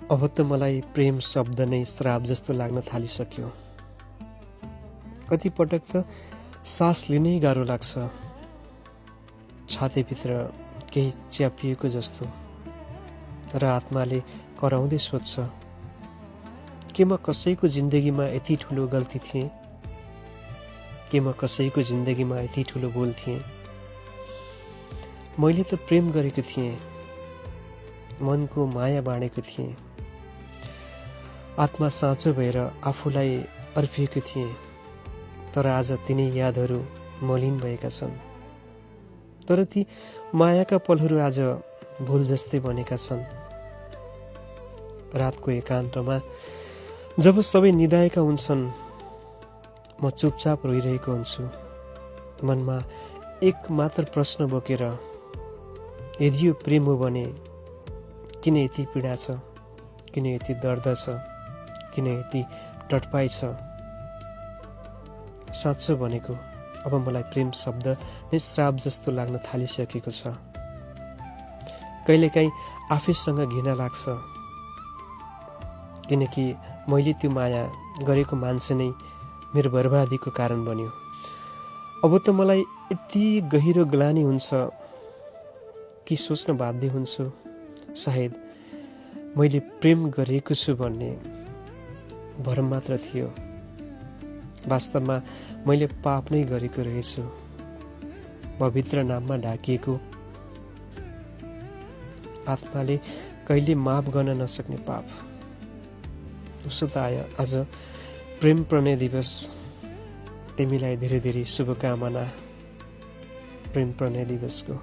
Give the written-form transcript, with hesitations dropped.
अब त मलाई प्रेम शब्द नै श्राप जस्तो लाग्न थालिसक्यो। कति पटक त सास लिनै गाह्रो लाग्छ, छातीभित्र केही च्यापिएको जस्तो, र आत्माले कराउँदै सोध्छ, के म कसैको जिन्दगीमा यति ठुलो गल्ती थिएँ? के म कसैको जिन्दगीमा यति ठुलो भुल थिएँ? मैले त प्रेम गरेको थिएँ, मनको माया बाँडेको थिएँ, आत्मा साँचो भएर आफूलाई अर्पिएको थिएँ, तर आज तिनै यादहरू मलिन भएका छन्। तर ती मायाका पलहरू आज भुल जस्तै बनेका छन्। रातको एकान्तमा जब सबै निदाएका हुन्छन्, म चुपचाप रोइरहेको हुन्छु, मनमा एक मात्र प्रश्न बोकेर, यदि यो प्रेम हो भने किन यति पीडा छ? किन यति दर्द छ? किन यति टटपाइ छ? साँचो भनेको अब मलाई प्रेम शब्द नै श्राप जस्तो लाग्न थालिसकेको छ। कहिलेकाहीँ आफैसँग घृणा लाग्छ, किनकि मैले त्यो माया गरेको मान्छे नै मेरो बर्बादीको कारण बन्यो। अब त मलाई यति गहिरो ग्लानि हुन्छ कि सोच्न बाध्य हुन्छु, सायद मैले प्रेम गरेको छु भन्ने भरम मात्र थियो, वास्तवमा मैले पाप नै गरेको रहेछु, पवित्र नाममा ढाकिएको, आत्माले कहिले माफ गर्न नसक्ने पाप। उसो त आयो आज प्रेम प्रणय दिवस, तिमीलाई धेरै धेरै शुभकामना प्रेम प्रणय दिवसको।